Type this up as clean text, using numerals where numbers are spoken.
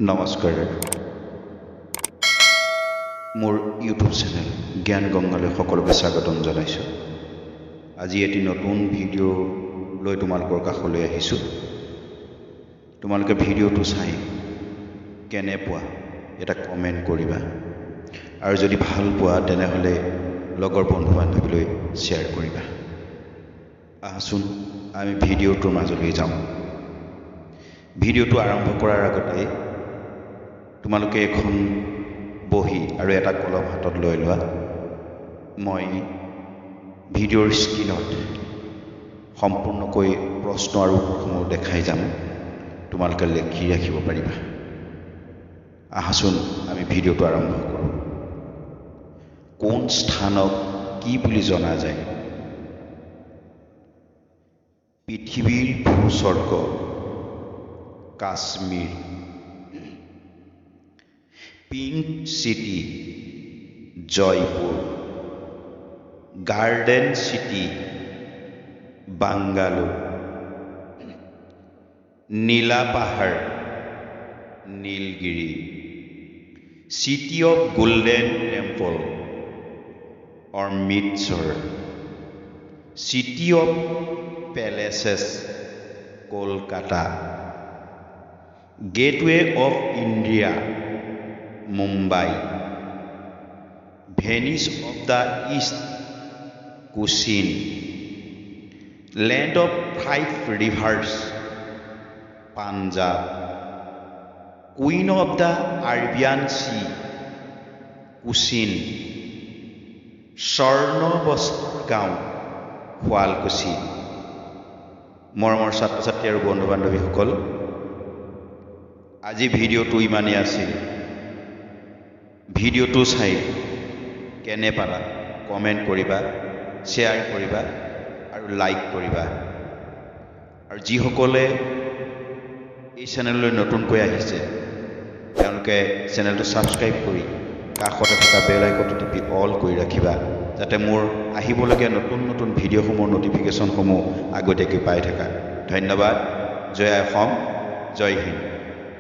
নমস্কাৰ, মোৰ YouTube channel জ্ঞান গংগালৈ সকলোকে স্বাগতম জনাইছোঁ। আজি এটি নতুন ভিডিঅ' লৈ তোমালোকৰ কাষলৈ আহিছোঁ। তোমালোকে ভিডিঅ'টো চাই কেনে পোৱা এটা কমেণ্ট কৰিবা আৰু যদি ভাল পোৱা, তেনেহ'লে লগৰ বন্ধু বান্ধৱীলৈ শ্বেয়াৰ কৰিবা। আহাচোন, আমি ভিডিঅ'টোৰ মাজলৈ যাওঁ। ভিডিঅ'টো আৰম্ভ কৰাৰ আগতে তোমালোকে এখন বহী আৰু এটা কলম হাতত লৈ লোৱা। মই ভিডিঅ'ৰ স্ক্ৰীণত সম্পূৰ্ণকৈ প্ৰশ্ন আৰু উত্তৰসমূহ দেখাই যাম, তোমালোকে লিখি ৰাখিব পাৰিবা। আহাচোন, আমি ভিডিঅ'টো আৰম্ভ কৰোঁ। কোন স্থানক কি বুলি জনা যায়? পৃথিৱীৰ ভূস্বৰ্গ, Kashmir. Pink city, Jaipur. Garden city, Bangalore. নীলা পাহাৰ, Nilgiri. City of golden temple, Amritsar. City of palaces, Kolkata. Gateway of India, Mumbai. Venice of the East, Cochin. Land of five rivers, Punjab. Queen of the Arabian Sea, Cochin. স্বৰ্ণ বস্ত্ৰ গাঁও, শুৱালকুছি। মৰমৰ ছাত্ৰ ছাত্ৰী আৰু বন্ধু বান্ধৱীসকল, আজি ভিডিঅ'টো ইমানেই আছিল। ভিডিঅ'টো চাই কেনে পালা কমেণ্ট কৰিবা, শ্বেয়াৰ কৰিবা আৰু লাইক কৰিবা। আৰু যিসকলে এই চেনেললৈ নতুনকৈ আহিছে, তেওঁলোকে চেনেলটো ছাবস্ক্ৰাইব কৰি কাষতে থকা বেল আইকনটো টিপি অল কৰি ৰাখিবা, যাতে মোৰ আহিবলগীয়া নতুন নতুন ভিডিঅ'সমূহৰ ন'টিফিকেশ্যনসমূহ আগতীয়াকৈ পাই থাকা। ধন্যবাদ। জয় অসম, জয় হিন্দ।